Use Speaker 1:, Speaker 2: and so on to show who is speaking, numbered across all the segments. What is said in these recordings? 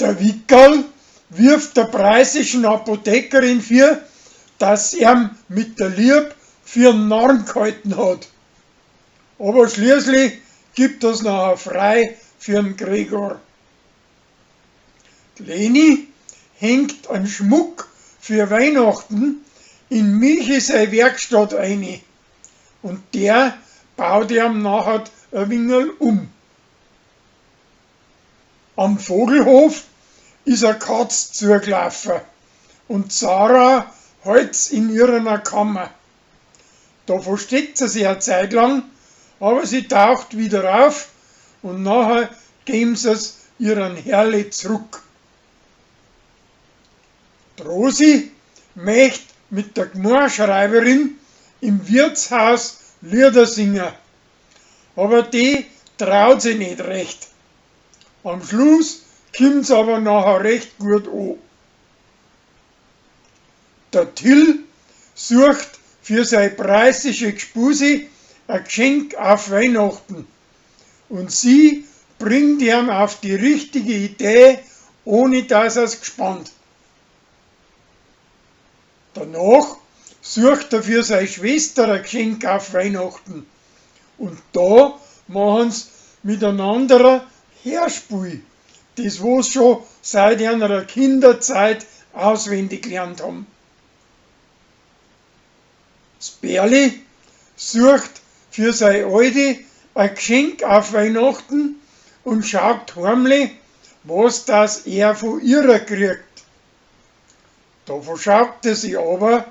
Speaker 1: Der Wickerl wirft der preußischen Apothekerin vor, dass sie ihn mit der Lieb für'n Narren gehalten hat. Aber schließlich gibt er's nachher frei für'n Gregor. Die Leni hängt einen Schmuck für Weihnachten in Michi sei Werkstatt eini und der baut ihm nachher ein wingerl um. Am Vogelhof is a Katz zugelaufen und Sarah halt's in ihrer Kammer. Da versteckt sie sich eine Zeit lang, aber sie taucht wieder auf und nachher geben sie's ihren Herrle zurück. Die Rosi möcht mit der Gmoaschreiberin im Wirtshaus Lieder singen, aber die traut sich nicht recht. Am Schluss kommt's aber nachher recht gut an. Der Till sucht für sei preußische Gspusi ein Geschenk auf Weihnachten und sie bringt ihn auf die richtige Idee, ohne dass er's gspannt. Danach sucht er für seine Schwester ein Geschenk auf Weihnachten und da machen's miteinander ein Hörspiel, das wo's schon seit ihrer Kinderzeit auswendig gelernt haben. Das Berli sucht für sei Alte ein Geschenk auf Weihnachten und schaut heimlich, was das er von ihrer kriegt. Da verschaukt er sich aber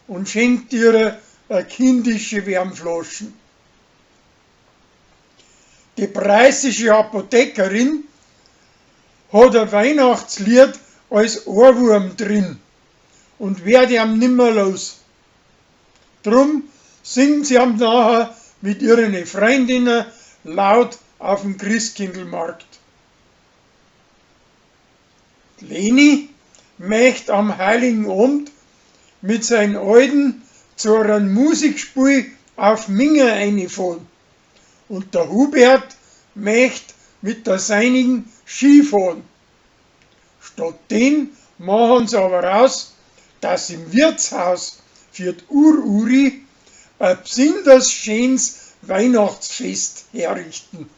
Speaker 1: und schenkt ihr eine kindische Wärmflaschen. Die preußische Apothekerin hat ein Weihnachtslied als Ohrwurm drin und wird ihm nimmer los. Drum singt sie ihm nachher mit ihren Freundinnen laut auf dem Christkindlmarkt. Die Leni möcht am Heiligen Abend mit seinen Alten zu einem Musikspiel auf Minga einfahren. Und der Hubert möcht mit der seinigen Ski fahren. Statt den machen sie aber raus, dass im Wirtshaus für die Ur-Uri ein besonders schönes Weihnachtsfest herrichten.